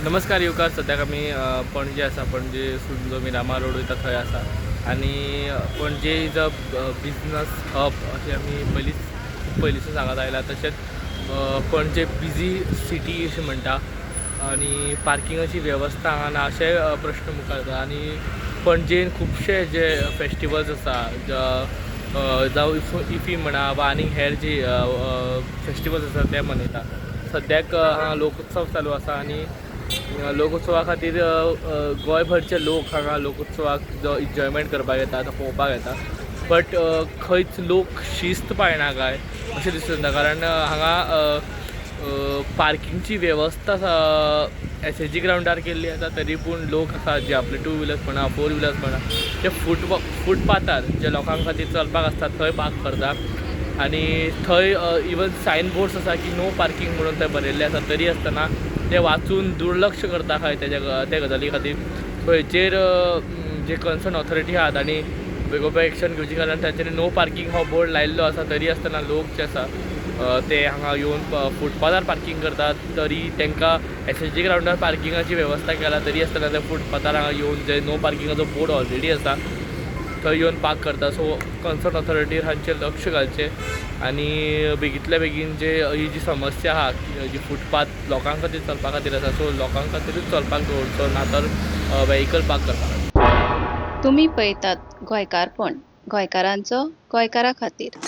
नमस्कार येवकार. सद्याक आमी पणजे आसा. पणजे सून जो मिरामार रोड वयता थंय आसा आनी Panaji is a business hub अशें आमी पयलींच, खूब पयलींसून सांगत आयला. तशेंच पणजे बिजी सिटी अशें म्हणटा आनी पार्किंगाची वेवस्था हांगा ना अशेय प्रश्न मुखार येता. आनी पणजेन खुबशे जे फेस्टिवल्स आसा, जावं इफ्फी म्हणा वा आनी हेर जी फेस्टिवल्स आसा ते मनयता. सद्याक हांगा लोकोत्सव चालू आसा आनी लोकोत्सवा खातीर गोंयभरचे लोक हांगा लोकोत्सवाक जो एन्जॉयमेंट करपाक येता, तो पळोवपाक येता. बट खंयच लोक शिस्त पाळना काय अशें दिसून येता, कारण हांगा पार्किंगची वेवस्था एसएजी ग्रावंडार केल्ली आसा, तरी पूण लोक आसा जे आपले टू व्हिलर्स म्हणा, फोर व्हिलर्स म्हणा, ते फुटपाथार जे लोकां खातीर चलपाक आसता थंय पार्क करता. आनी थंय इवन सायन बोर्ड्स आसा की नो पार्किंग म्हणून थंय बरयल्लें आसा, तरी आसतना ते वाचून दुर्लक्ष करता खंय तेज्या त्या गजाली खातीर. सो हेचेर जे कन्सर्न ऑथॉरिटी आहात आनी बेगोबेग एक्शन घेवची, कारण तांच्यांनी नो पार्किंग हो बोर्ड लायिल्लो आसा, तरी आसतना लोक जे आसा ते हांगा येवन फुटपाथार पार्किंग करतात. तरी तांकां एसएजी ग्रावंडार पार्किंगाची वेवस्था केला, तरी आसतना ते फुटपाथार हांगा येवन जे नो पार्किंगाचो बोर्ड ऑलरेडी आसा थंय येवन पार्क करता. सो कन्सर्न ऑथॉरिटी हांचेर लक्ष घालचें आनी बेगींतल्या बेगीन जे ही जी समस्या आहा, जी फुटपाथ लोकां खातीर चलपा खातीर आसा, सो लोकां खातीरूच चलपाक दवरचो ना तर वेहिकल पार्क करपा खातीर. तुमी पळयतात गोंयकारपण, गोंयकारांचो गोंयकारा खातीर.